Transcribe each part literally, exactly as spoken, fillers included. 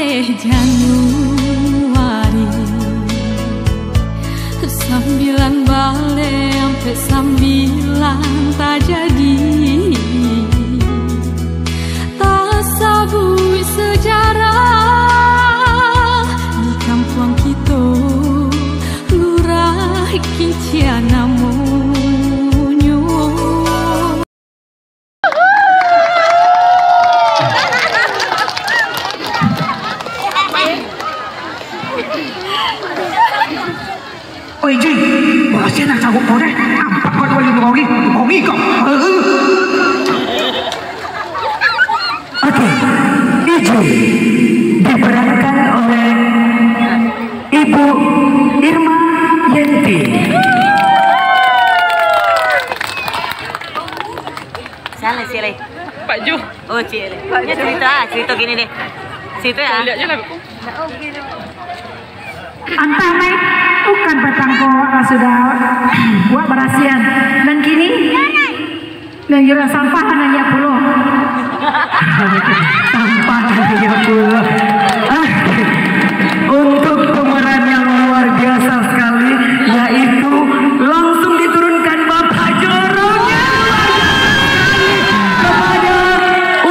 Eh, Januari, sambilan baleh ampek sambilan tajadi. Tasabuik sejarah di kampuang kito, Lurah Kincian namonyo. Oi, Jui, barasiah nan sarupo deh. Nampak kau dua limo kau, Ri. Kau, Ri, kau. Oke, Ijui diperankan oleh Ibu Irma Yenti. Salah, cik, lai. Pak Ju. Oh, cik, lai. Pak Ju. Cerita, ah, cerita gini deh. Cerita, ya. Lihat je lah, Pak. Antah, Mai, bukan patang ko awak lah sudah buat barasian. Dan kini, nan jurang sampah nanya pulo. Sampah nanya pulo. Ah, untuk pemeran yang luar biasa sekali, yaitu langsung diturunkan Bapak Jorong yang luar biasa sekali kepada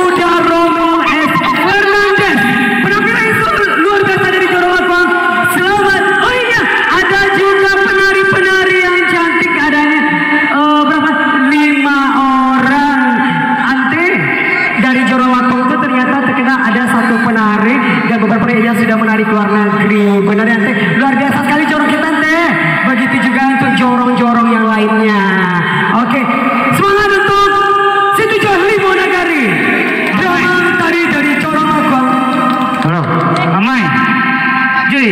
Uda Romo S Fernandez. Penampilan yang luar biasa dari Jorong Lakuang. Selamat. Oh iya, ada juga penari-penari yang cantik adanya. Eh, berapa? Lima orang. Ante, dari Jorong Lakuang itu ternyata terkenal ada satu penari dan beberapa yang sudah menari ke luar negeri. Benar ya, Ante? Luar biasa sekali Jorong kita, Ante. Begitu juga untuk jorong-jorong yang lainnya. Oke, semangat untuk Situjuah Limo Nagari. Drama tari dari Jorong Lakuang. Halo, Amai. Jui,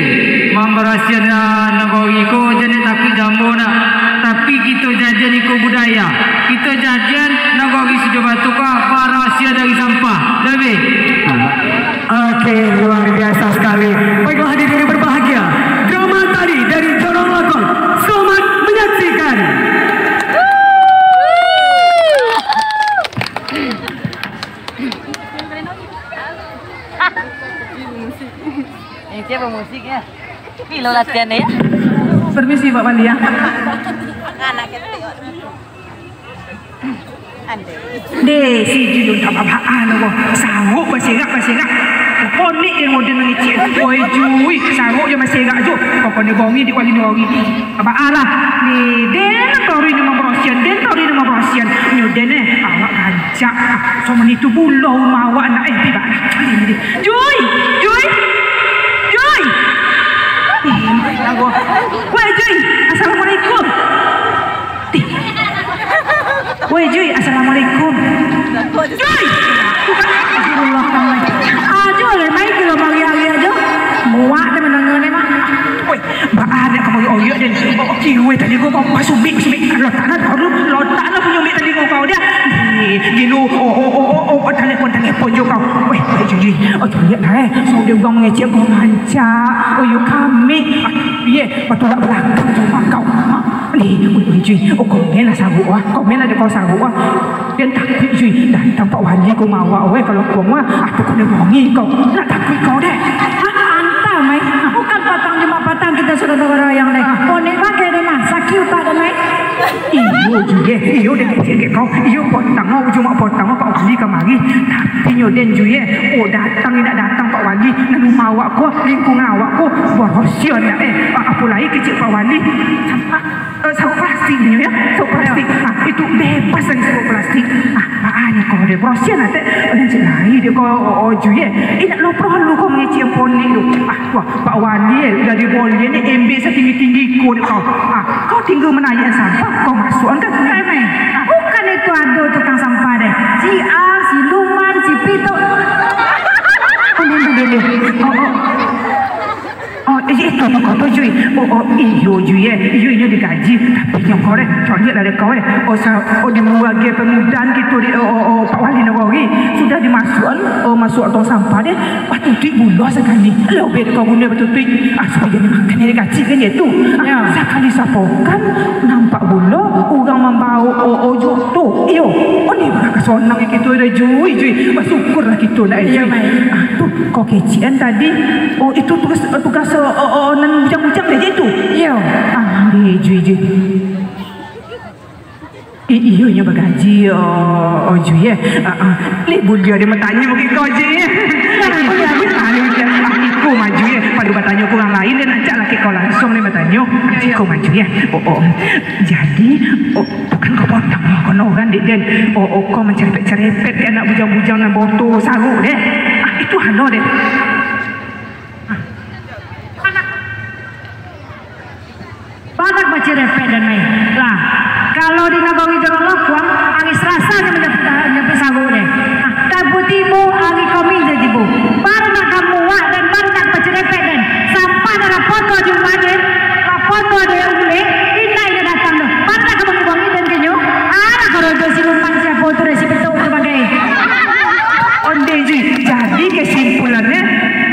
mambarasian nagori ko jan takuik jambo nak. Tapi kito jadian iko budaya. Kito jadian nagori Sijo Batu ko barasiah dari sampah. Dah, Bi? Oke, luar biasa sekali. Baiklah, hadirin yang berbahagia, drama tari dari Jorong Lakuang. Selamat menyaksikan. Yang siapa musiknya? Ni lo latihan ya? Permisi, Pak Pandi, ya. Deh, si Jun tak babaan lo. Sanggup basirak, basirak. Konik dia model mangecek. Oi, Jui, sanggup je basirak, Ju. Pokoknya bongi di wali nori. Abah alah. Ni, den tahu ni mambarasian, den tahu ni mambarasian. Nyo den eh, awak rancak. Sama ni tu bulau mawak nak eh, tiba. Jui, Jui, Jui. Ih, nak gua. Woi, Jui, assalamualaikum. Woi, Jui, assalamualaikum. Jui! Astagfirullah, Mai. Ajo le, Mai, kilo pagi hari ajo. Muak deh mandanga ni, Mak. Woi, baa dek kamu oyok den. Oh, kiweh tadi ko, kau pasubik, subik. Lotak lah, aduh, lotak lah punyo mik tadi ko kau dia. Ih, gilo, oh, oh, oh, oh, oh, telepon, telepon jo kau. Woi, woi, Jui, oh, Jui, nah, eh. So, dia urang mangecek kau rancak. Oh, you kami. Ah, iye, patulak balakang jo kau. Ah. Ni, ui, ui, Jui, oh, komen lah saruik ah, komen lah dek kau saruik ah. Den takuik, Jui, datang Pak Wali ko mawak, weh, kalau kau mah, ah, pokoknyo bongi kau, nak takuik kau deh. Ah, antah, Mai, bukan patang Jumat patang kito sudah tabarayang deh. Ah. Konek bagai deh, Mai, sakik utak deh, Mai. Iyo, Jui, eh, iyo, den kecek kau, iyo, potang, oh, Jumat potang, oh, Pak Wali kamari, tapi nyo den, Jui, eh, oh, datang, indak datang Pak Wali, nan mawak ko, lingkungan awak ko, barasiah nak, eh, ah, apo lai kecek Pak Wali, sampah. Eh, saruik plastik nyo, ya, saruik plastik. Ah, itu bebas dari saruik plastik. Ah, baa nyo kau deh, barasiah lah, Tek. Oh, nan cik lai dek kau, oh, oh, Jui, eh. Indak lo paralu kau mangecek ponik tu. Ah, wah, Pak Wali, eh, jadi boliah ni, embek satinggi-tinggi iko dek kau. Ah, kau tinggal manaiak sampah, kau masuak kan? Eh, Mai, bukan itu ado tukang sampah deh. Si A, si Luman, si Pito. Oh, ni, ni, ni, ni. Oh, oh. Oh, eh, itu nyo kau tu, Jui. Oh, oh, iyo, Jui, eh. Iyo, inyo digaji. Tapi nyo kau, eh, coliak lah dek kau, eh. Oh, sa-, oh, di muka pemudaan kito di, oh, oh, oh, Pak Wali Nagori. Sudah dimasuakan, oh, masuak tong sampah deh. Batutuik bulo sakali. Lah, obek kau guno batutuik. Ah, supayo nyo makan dari gaji kan, yo tu. Ah, ya. Sakali sapokan, nampak bulo, urang mambaok, oh, oh, jo tu. Iyo. Oh, ni bakal sonang kito dah, Jui, Jui. Basyukurlah kito nak, eh, Jui. Iyo, Mai. Ah, tu. Oh, kecek an tadi. Oh, itu tugas, tugas, oh, oh, oh, nan bujang-bujang deh je tu. Iyo. Ah, deh, Jui, Jui. Eh, iyo, inyo bagaji, oh, oh, Jui, eh. Ah, ah. Leh buliah deh batanyo ka kau, Jui, eh. Iyo, iyo. Ah, iko mah, Jui, eh. Pado batanyo ka urang lain, deh, rancak lah ka kau lansuang deh batanyo. Iyo, iyo. Iko mah, Jui, eh. Oh, oh. Jadi, oh, bukan kau potang, kau noran, dek, den. Oh, oh, kau mancarepet-carepet ka anak bujang-bujang nan baoto saruik, deh. Ah, itu halo, deh. Ah. Banyak bacirepet den, Mai. Lah, kalau di nagori Jorong Lokuang, ari Salasa nyo manjapuik, manjapuik saruik den. Ah, tapi tibo ari Komis nyo tibo. Baru nak ka muak den, baru nak bacirepet den. Sampah nan lah poto di rumah den, lah poto di ulek, indak inyo datang doh. Baru nak ka bangi-bangi den ka inyo. Alah, karajo siluman sia tu, deh, si Pituk tu bagai. Ondeh, Jui. Jadi, kesimpulannyo,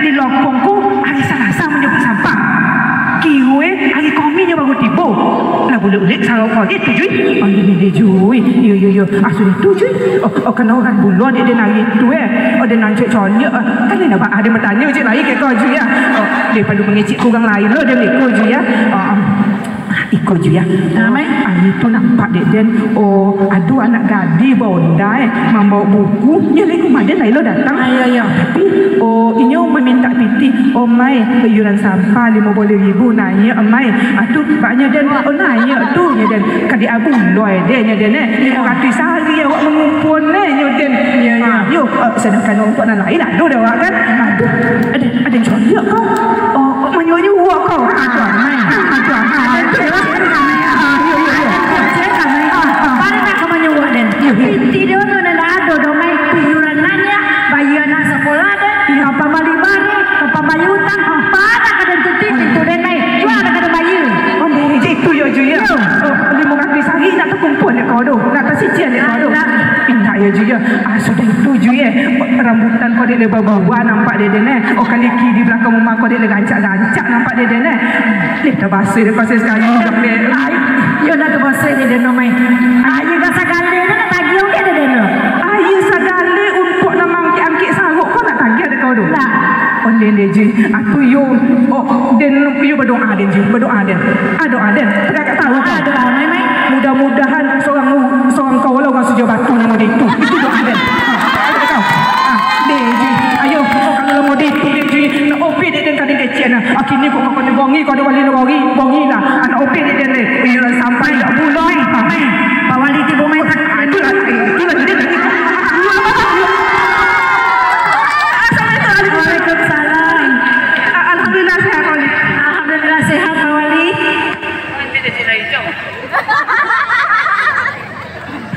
di Lokuang ko ari Salasa manjapuik sampah. Kiro e ari Komis nyo baru tibo. Lah bulek-bulek saruik ko je tu, Jui. Ondeh, ondeh, Jui. Iyo, iyo, iyo. Ah, sudah tu, Jui. Oh, oh, kena urang bulo dek den ari tu, eh. Oh, den nan cek coliak, ah. Kan den ndak baa den batanyo cek lai ka kau, Jui, ah. Oh, den paralu mangecek ka urang lain lo, den beko, Jui, ah. Ah, ah. Iko, Jui, ah. Nah, Mai. Ari tu nampak dek den, oh, ado anak gadih baonda, eh, mambaok buku, nyo lai ka rumah den lai lo datang. Ah, iyo, iyo. Tapi, oh, inyo mamintak pitih, "Oh, Mai, iuran sampah limo baleh ribu, naiak, Mai." Ah, tu, baa nyo den, "Oh, naiak tu," nyo den. Ka di abu loi deh nyo den, eh. Iyo. Limo ratuih sahari awak mangumpul, eh, nyo den. Iyo, iyo. Ah, yo, eh, sadangkan untuak nan lain ado dek awak, kan? Aduh, ado, ado coliak kau. Oh, oh, manyuruak-nyuruak kau. Ah, tu amai. Ah, tu amai. Ah, tu amai. Ah, iyo, iyo, iyo. Ah, ah. Bana ka manyuruak den. Iyo, iyo. Pitih den tu nan ado doh, Mai. Iuran naiak, bayia anak sakolah den, iyo, ka pambali bareh, ka pambayia utang, bana ka den tutuik pintu den, Mai. Jua ka den bayia. Oh, jadi itu yo, Jui, yo? Yo. Oh, limo ratuih sahari nak takumpul dek kau tu, nak tasician dek kau tu. Alah. Indak yo, Jui, yo. Ah, sudah itu, Jui, eh. Rambutan kau dek lai babuah nampak dek den, eh. Oh, kaliki di balakang rumah kau dek lai rancak-rancak nampak dek den, eh. Leh tabaseh dek pasal sakali, dah, dek. Ai, yo nak tabaseh dek den, Mai. Aia ka sagaleh tu nak tagiah dek den, lo. Aia sagaleh untuak nan maangkek-angkek saruik kau nak tagiah dek kau tu. Lah. Ondeh, ondeh, Jui. Atu yo, oh, den, yo badoa den, Jui. Badoa den. Ah, doa den. Tagak tahu kau. Ah, doa, Mai, Mai. Mudah-mudahan sorang, sorang kau lah urang Sijabatu namo den tu. Itu doa den. Ah, kau. Ah, deh, Jui. Ayo, oh, kalau namo den tu, deh, Jui. Nak obek dek den ka den kecek nah. Akhirnyo kok kau ni bongi, kau ado wali nagori, bongi lah. Anak obek dek den deh. Iuran sampah indak pulo. Mai, Mai. Pak Wali tibo, Mai. Itulah, itulah, itulah. Assalamualaikum. Waalaikumsalam. Alhamdulillah sehat, Pak Wali. Alhamdulillah sehat, Pak Wali.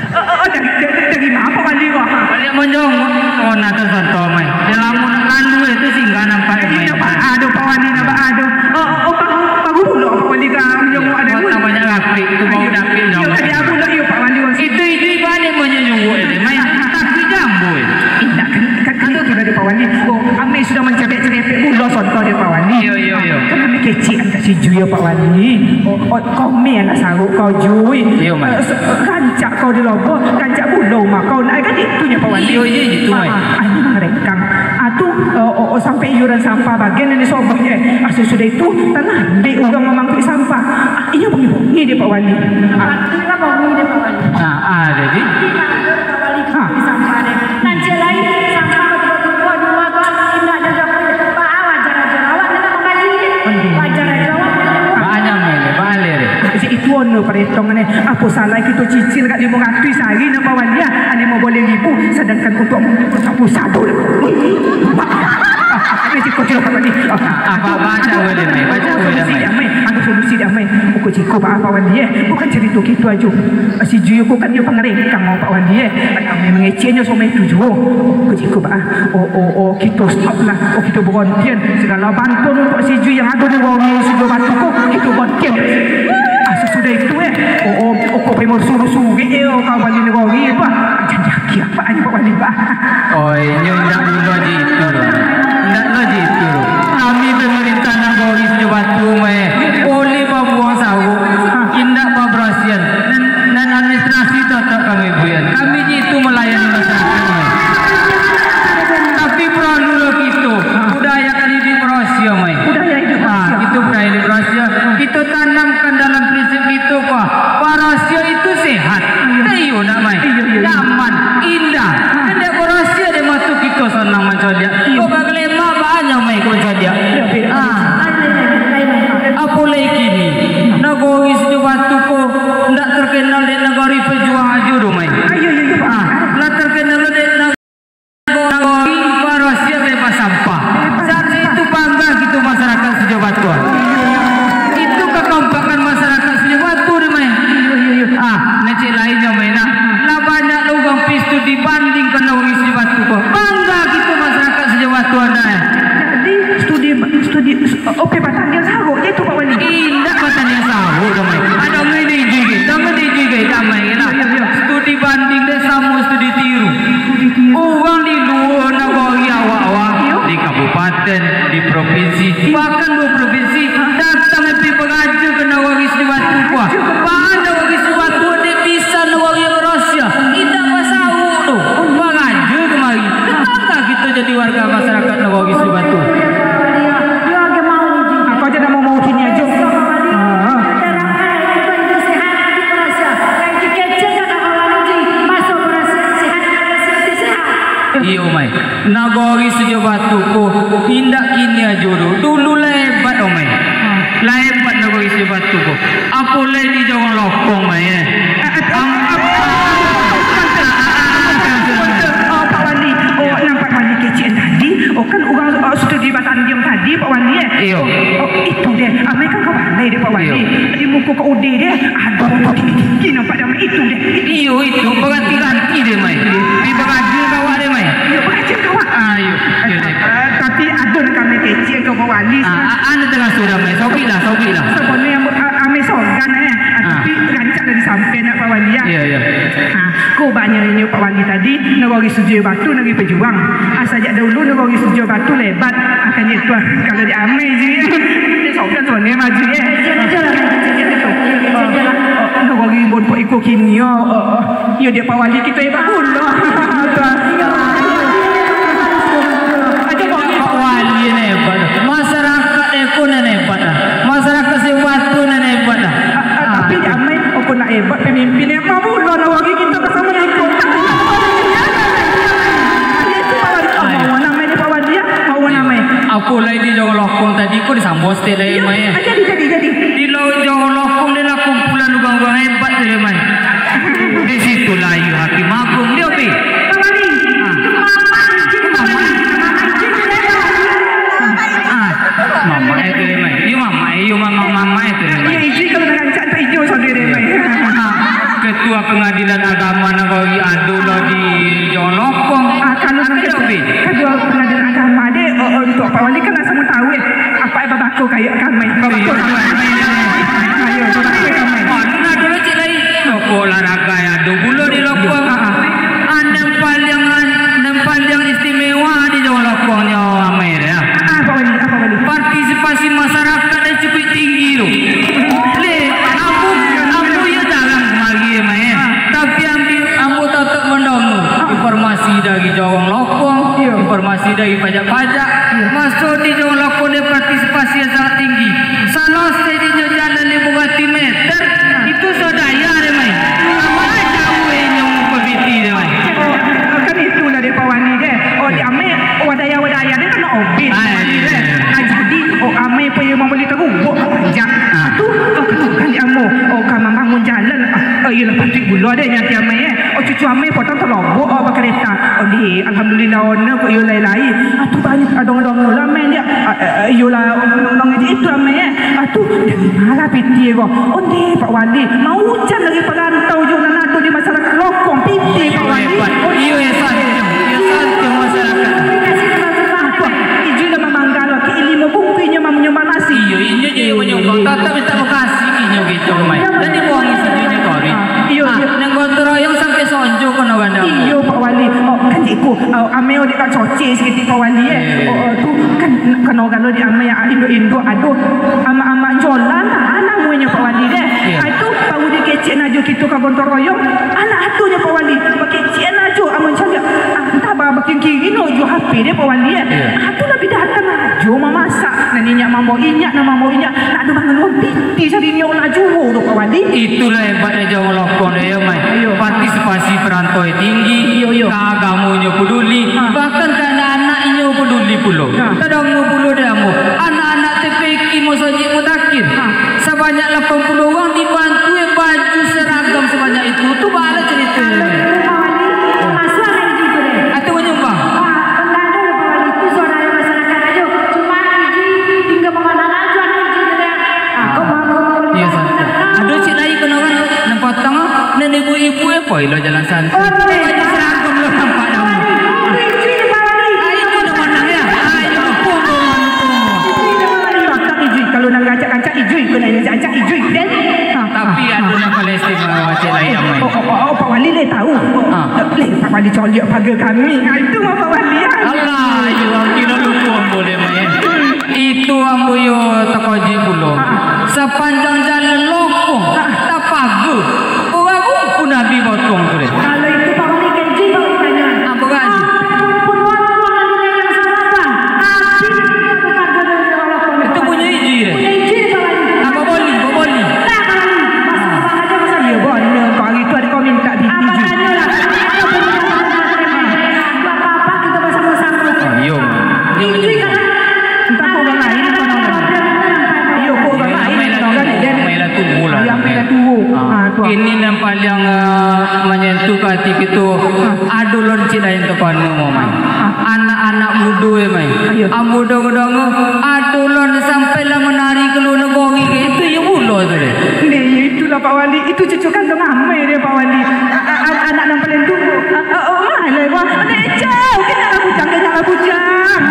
Oh, oh, oh, dari, dari, dari ma Pak Wali ko? Baliak monjong, oh, nah, tu contoh, Mai. Di lamun lalu itu singgah nampak, Mai. Iyo, Pak, ado Pak Wali, nampak ado. Oh, oh, oh, baru, baru pulo Pak Wali ka monjong, ado. Kota banyak rapik, tu baru dapik, iyo, nyawa. Tadi aku lah, iyo, Pak Wali, Wali. Itu, itu ibarat monjong, Mai. Tapi jambu, eh. Indak, kan, kan, kan itu dari Pak Wali. Oh, amai sudah mancabek-cabek pulo contoh dari Pak Wali. Iyo, iyo, iyo. Kan amai kecek angkat si Jui, yo, Pak Wali. Oh, oh, kau meh lah saruik kau, Jui. Iyo, Mai. Eh, se-, rancak kau di lobo, rancak pulo rumah kau, nak kan itu nyo Pak Wali. Iyo, iyo, itu, Mai. Ah, ah, ini mangrekang. Ah, tu, eh, oh, oh, sampai iuran sampah bagian nan disobah, eh. Ah, sasudah itu, talambek urang mamangkuik sampah. Ah, iyo bongi-bongi dek Pak Wali. Ah. Patuiklah bongi dek Pak Wali. Ah, ah, jadi? Patuiklah bongi dek Pak Wali. Ah. Sampah deh. Nan ciek lai, sampah batumpuk-tumpuak di rumah tu, indak ado doh. Baa wajar ajo awak nan mambayia ni. Wajar ajo awak nan mambayia. Banyak, Mai, deh, baleh, deh. Itu ono paretongan, eh. Apo salah kito cicil ka limo ratuih sahari nak Pak Wali, ah, limo baleh ribu, sadangkan untuak, untuak pusat tu. Apa, baca dulu, Mai, baca dulu, Mai. Ado solusi dah, Mai. Bukan ciko, Pak, Pak Wali, eh. Bukan carito kito ajo. Si Jui ko kan iyo pangarengkang, Pak Wali, eh. Kami mangeceknyo samo itu juo. Bukan ciko, Pak. Oh, oh, oh, kito stop lah. Oh, kito barontian. Sagalo bantuan untuak si Jui nan ado di Wongi Sijabatu ko, kito barontian. Ah, sasudah itu, eh. Oh, oh, oh, kok pai masuruah-suruah, eh, oh, ka Wali Nagori, eh, Pak. Janji akhir, Pak, ayo, Pak Wali, Pak. Oi, inyo indak pulo jitu doh. Indak lo jitu doh. Kami pamarintah nagori Sijabatu, meh, buliah babuang saruik, indak babarasian, nan, nan administrasi tatap kami buliah. Kami jitu malayani masyarakat, meh. Tapi paralu lo kito, Cadiak. Iyo. Kok ka kalema banyak mai kok cadiak. Iyo, Pi. Ah. Apo lai kini? Nagori Sijo Batu ko ndak terkenal dek nagori pajuang ajo doh, mai. Ah, iyo, iyo, iyo, Pak. Ah, lah terkenal dek nagori, nagori barasiah bebas sampah. Bebas sampah. Jadi itu bangga gitu masyarakat Sijo Batu. Itu kakompakan masyarakat Sijo Batu deh, mai. Iyo, iyo, iyo. Ah, nan ciek lainnyo, mai, nah. Lah banyak lo urang pi studi banding ka nagori Sijo Batu ko. Bangga gitu masyarakat Sijo Batu ado, eh. Jadi, studi, studi, oke, batandiang sarok je tu, Pak Wali. Indak batandiang sarok, damai. Ado ngini juga, ado ngini juga, damai lah. Iyo, iyo. Studi banding deh samo studi tiru. Studi tiru. Urang di luar nagori awak-awak, iyo, di kabupaten, di provinsi, bahkan luar provinsi, datang pi baraja ka nagori Sijo Batu ko. Baa nagori Sijo Batu dek bisa nagori barasiah. Indak basauk tu. Baraja kamari. Takah kito jadi warga masyarakat nagori Sijo Batu. Aku aja nak mau-mau kini aja. Ah. Iyo, mai. Nagori Sijo Batu ko indak kini ajo tu. Dulu lah hebat, oh, mai. Lah hebat nagori Sijo Batu ko. Apo lai di Jorong Lokong, mai, eh. Am- Oh, Pak Wali. Oh, nampak Wali kecek tadi. Oh, kan urang, oh, studi batandiang tadi, Pak Wali, eh. Iyo. Oh, itu deh. Amai kan ka balai deh, Pak Wali. Iyo. Di muko ka udeh deh. Aduh, tinggi-tinggi nampak dek amai itu deh. Iyo, itu. Baranti-ranti deh, mai. Di baraja ka awak deh, mai. Iyo, baraja ka awak. Ah, iyo. Iyo, deh. Ah, tapi ado nan kami kecek ka Pak Wali. Ah, ah, anu tengah sudah, mai. Sobik lah, sobik lah. Sabananyo ambo, ah, amai sogan, eh. Ah, tapi rancak lah disampaian nak Pak Wali, ya. Iyo, iyo. Ah, ko banyak inyo Pak Wali tadi, nagori Sijo Batu, nagori pajuang. Ah, sajak dahulu nagori Sijo Batu lebat. Ah, kan itu, ah. Kalau di amai je, ya. Dia sogan sabananyo maju, ya. Kecek aja lah, kecek aja lah. Ah, ah, nagori Bonpok iko kini, ya. Ah, ah. Iyo, dek Pak Wali kito hebat pulo. Ajo Pak Wali. Pak Wali nan hebat. Masyarakat eko nan hebat lah. Masyarakat Sijo Batu nan hebat lah. Ah, ah, tapi di amai, oko nak hebat pemimpin, hebat pulo lah wagi kito ka samo iko. Iyo tu Pak Wali. Ah, mau namai di Pak Wali, ya? Mau namai. Apo lai di Jorong Lokong tadi ko disambung stek lai, mai, ya? Ah, jadi, jadi, jadi. Di Jorong Lokong deh lah kumpulan urang-urang hebat tu, mai. Di situ lah iyo Hakim Agung, dio, Pi. Pak Wali. Ah. Mamak. Ah. Mamak e tu, Pi. Iyo, mamak e, iyo, mamak, mamak e tu, Pi. Iyo, izin kalau nak rancak tak ijo saudara, Pi. Ah. Ketua Pengadilan Agama nagori ado lah di Jorong Lokong. Ah, kalau nak ketua, ketua Pengadilan Agama deh, oh, oh, untuk Pak Wali kan langsung tahu, eh. Apak babako kayak kamai. Babako kamai. Ayo, babako kamai. Wah, tu lah dulu cik lai. Rokok lah ragai ado pulo di Lokong. Ah, ah. Ah, nan paliang, nan paliang istimewa di Jorong Lokong nyo amai deh, ah. Ah, Pak Wali, ah, Pak Wali. Partisipasi masyarakat deh cukuik tinggi tu. Leh, ambo, ambo iyo jarang kamari, amai, eh. Ah. Tapi ambi-, ambo tatap mandanga informasi dari Jorong Lokong, iyo, informasi dari pajak-pajak. Iyo. Maso di Jorong Lokong deh partisipasi yang sangat tinggi. Salasai dinyo jalan limo ratuih meter, itu sodaya deh, mai. Amak jauah inyo mupabiti deh, mai. Oh, kan itulah deh Pak Wali deh. Oh, di amai, wadaya-wadaya deh kena obit. Ah, Pak Wali deh. Iyo. Ah, jadi, oh, amai payo mambali tarubuak ka panjak. Ah. Tu, oh, kan, kan di ambo, oh, ka mambangun jalan. Ah, oh, iyolah, patuik pulo deh nyo ati amai, eh. Oh, cucu amai potong talobok, oh, bakareta. Oh, deh, alhamdulillah, ono ko iyo lai-lai. Ah, tu banyak, ah, dongo-dongo lah, amai, dia. Ah, eh, eh, iyolah, onong-onong aja itu, amai, eh. Ah, tu, dari ma lah pitih ko? Ondeh, Pak Wali, maujan dari parantau jo nan ado di masyarakat Lokong, pitih, Pak Wali. Iyo, hebat. Iyo, hebat. Iyo, hebat masyarakat. Apa? Ijo lah mamangga lo, ki ilmu bungkuinyo mamunyumbang nasi. Iyo, inyo je manyumbang, tatap minta makasih inyo gitu, mai. Jadi buang isi inyo kori. Iyo, ah, iyo. Nan gotong royong sampai sonjo kono gandang. Iyo, Pak Wali. Oh, kan iko, oh, amai dek kan soce sakitik, Pak Wali, eh. Iyo. Oh, oh, tu kan, kan urang lo di amai, ah, induak-induak, aduh, amak-amak jolan, ah, namonyo Pak Wali deh. Iyo. Ah, tu baru dikecek najo kito ka gotong royong, anak atunyo Pak Wali, bakecek najo, amun caliak, ah, antah ba-, bakin kiri no jo H P deh Pak Wali, eh. Iyo. Ah, tu lah bidatang najo mamasak, nan inyak mambaok inyak, nan mambaok inyak, nak ado mangaluan pitih sadinyo lah juo doh Pak Wali. Itulah hebatnyo Jorong Lokong deh, yo, mai. Iyo. Partisipasi parantau tinggi, iyo, iyo, ka agamonyo paduli, ha, bahkan ka anak-anak inyo Pulo. Ha. Tadanga pulo dek ambo. Anak-anak T P Q Masajik Mutakin. Ha. Sabanyak lapan puluah urang dibantu, eh, baju seragam sabanyak itu. Tu baa carito. Kalau itu, Pak Wali, asuah lah izin tu deh. Atau manyumbang? Ah, entah ado lah, Pak Wali. Itu suara masyarakat ajo. Cuma izin tinggal pamandang ajo, ado izin tu deh. Ah, kok mau, kok mau. Iyo, santai. Ado cik lain kena kan, nan patang, ah, nan ibu-ibu, eh, poi lo jalan santai. Oh, boleh. Baju seragam lo nampak dah. Itu izin, Pak Wali. Ah, itu dah pandang, ya? Ah, itu lupa, lupa, lupa. Itu izin, Pak Wali. Patang izin. Kalau nan rancak-rancak izin, kalau nan rancak-rancak izin, deh. Ha, tapi ha, ado nan paling istimewa cik lain, Amai. Oh, oh, oh, oh, Pak Wali lai tahu. Ha. Lai, Pak Wali coliak pagar kami. Ha, itu mah Pak Wali, ha. Alah, iyo, kiro lupo ambo deh, Mai. Itu ambo yo takajuik pulo. Ha. Sapanjang jalan loko, ha, tapaga. Urang rumpun abih batuang tu deh. Kalau itu Pak Wali, kaji Pak Wali tanya. Apa kaji? Apa rumpun batuang di daerah Sabah? Abih batuang di daerah Sabah. Itu punyo izin deh. Punyo izin, Pak Wali. Apa boli? Apa boli? Nah, Pak Wali. Masalah aja, masalah. Iyo, bana, Pak Wali, itu ado kau minta di izin. Apa tanyo lah? Apa boli? Apa-apa, kita bersama-sama. Oh, iyo. Iyo, iyo. Izin kan? Entah kau urang lain, apa nama? Iyo, kau urang lain, apa nama? Amai lah tuo lah. Iyo, amai lah tuo. Ah. Ah, tu. Ini nan paliang, eh, manyentuh ka ati kito. Ah. Ado lo cik lain tu, Mai. Ah. Anak-anak mudo, eh, Mai. Ayo. Ambo danga-danga, ado lo sampai lah manari ka lua nagori, itu iyo pulo tu deh. Ndeh, iyo itulah Pak Wali. Itu cucu kandung amai deh, Pak Wali. A-, a-, a-, anak nan paling tuo. A-, a-, oh, malah, Pak. Ndeh, jauh, kena lah bujang, kena lah bujang.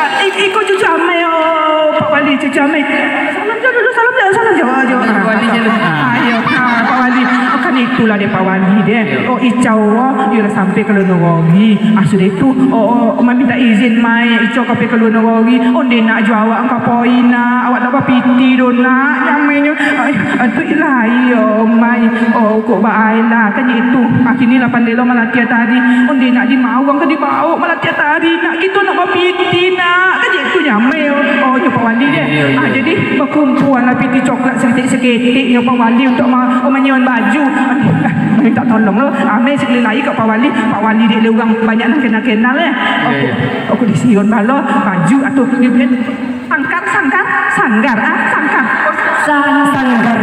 Ah, i-, iko cucu amai, oh, Pak Wali, cucu amai. Salam jauh dulu, salam jauh, salam jauh, jauh. Pak Wali je tu. Ah, iyo, ah, Pak Wali. Oh, kan itulah deh, Pak Wali deh. Iyo. Oh, Icau, oh, iyo lah sampai ka lua nagori. Ah, sudah itu, oh, oh, Mai minta izin, Mai, Icau ka pai ka lua nagori. Oh, ndeh nak jo awak ka poi, nak. Awak ndak bapiti doh, nak. Nyamanyo. Ai, atuik lai, oh, Mai. Oh, kok baa lah. Kan itu. Ah, kini lah pandai lo malatiah tari. Oh, ndeh nak di ma urang ka dibaok malatiah tari, nak. Kito nak bapiti, nak. Kan itu nyamai, oh. Oh, nyo Pak Wali deh. Iyo, iyo. Ah, jadi, bakumpuan lah piti coklat saketek-saketek nyo Pak Wali untuak ma-, oh, manyuan baju. Ah, minta tolong lo. Amai sakali lai ka Pak Wali. Pak Wali dek le urang banyak nan kenal-kenal, eh. Iyo, iyo. Aku, aku disiun balo baju atau di-, sangkar, sangkar, sanggar, ah, sangkar. Sang-, sanggar.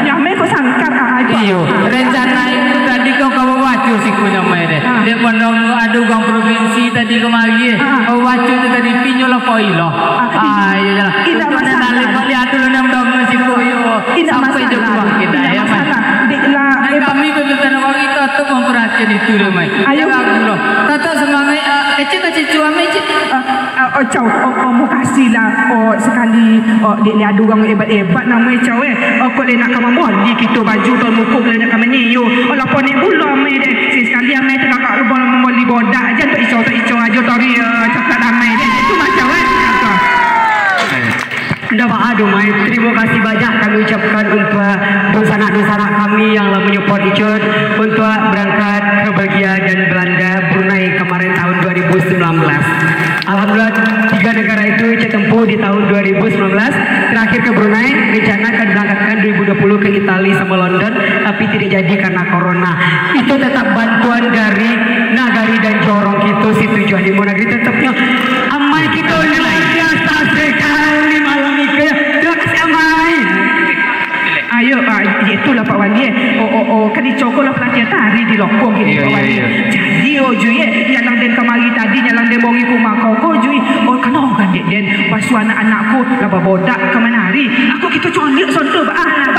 Nyamai ko sangkar, ah, itu. Iyo, rencana itu tadi kau ka babaco siko nyamai deh. Ah. Dek pandang ado urang provinsi tadi kamari, eh. Ah. Babaco tu tadi pinyo lah poin lo. Ah, iyo lah. Indak masalah. Untuak nan lain kau lihat dulu nan dong siko yo. Indak masalah. Sampai jo pulang kita, yo, Mai. Indak masalah. Dek lah, nan eh, kami pemerintah nagari tatap mamparatian itu deh, Mai. Ayo. Jangan dulu. Tatap semangat, ah, kecil kecil cuan, Mai, cik. Ah, Ah, oh, Cau, oh, oh, makasih lah. Oh, sakali, oh, dek ni ado urang hebat-hebat namo e, Cau, eh. Oh, kok lai nak ka mamboli kito baju, Tuan Mukuk lai nak ka manyiyo. Oh, lapor ni pulo amai deh. Sakali-sakali amai tu kakak lu boleh mamboli bodak aja, untuk Icau, untuk Icau aja, tori, eh, coklat amai deh. Itu mah, Cau, eh. Ndak baa doh, Mai. Terima kasih banyak kami ucapkan untuk dunsanak-dunsanak kami yang lah menyupport Icau untuk berangkat ke Belgia dan Belanda, Brunei kemarin tahun dua ribu sembilan belas. Alhamdulillah, tiga negara itu Icau tempuh di tahun dua ribu sembilan belas. Terakhir ke Brunei, rencana akan diberangkatkan dua ribu dua puluh ke Italia sama London, tapi tidak jadi karena corona. Itu tetap bantuan dari nagari dan jorong kito, si tujuan limo nagari tetapnyo. Amai kito luar biasa sekali malam itu, ya. Terima kasih, Amai. Ayo, ah, itulah Pak Wali, eh. Oh, oh, oh, kan Icau ko lah pelatihan tari di lokong kini, Pak Wali. Iyo, iyo, iyo. Jadi, oh, Ju, eh, nyalang den kamari tadi, nyalang den bongi ka rumah kau ko, Ju. Oh, kan orang dek den, pasu anak-anak ko lah babodak ka manari. Aku kito coliak sonto, Pak, ah.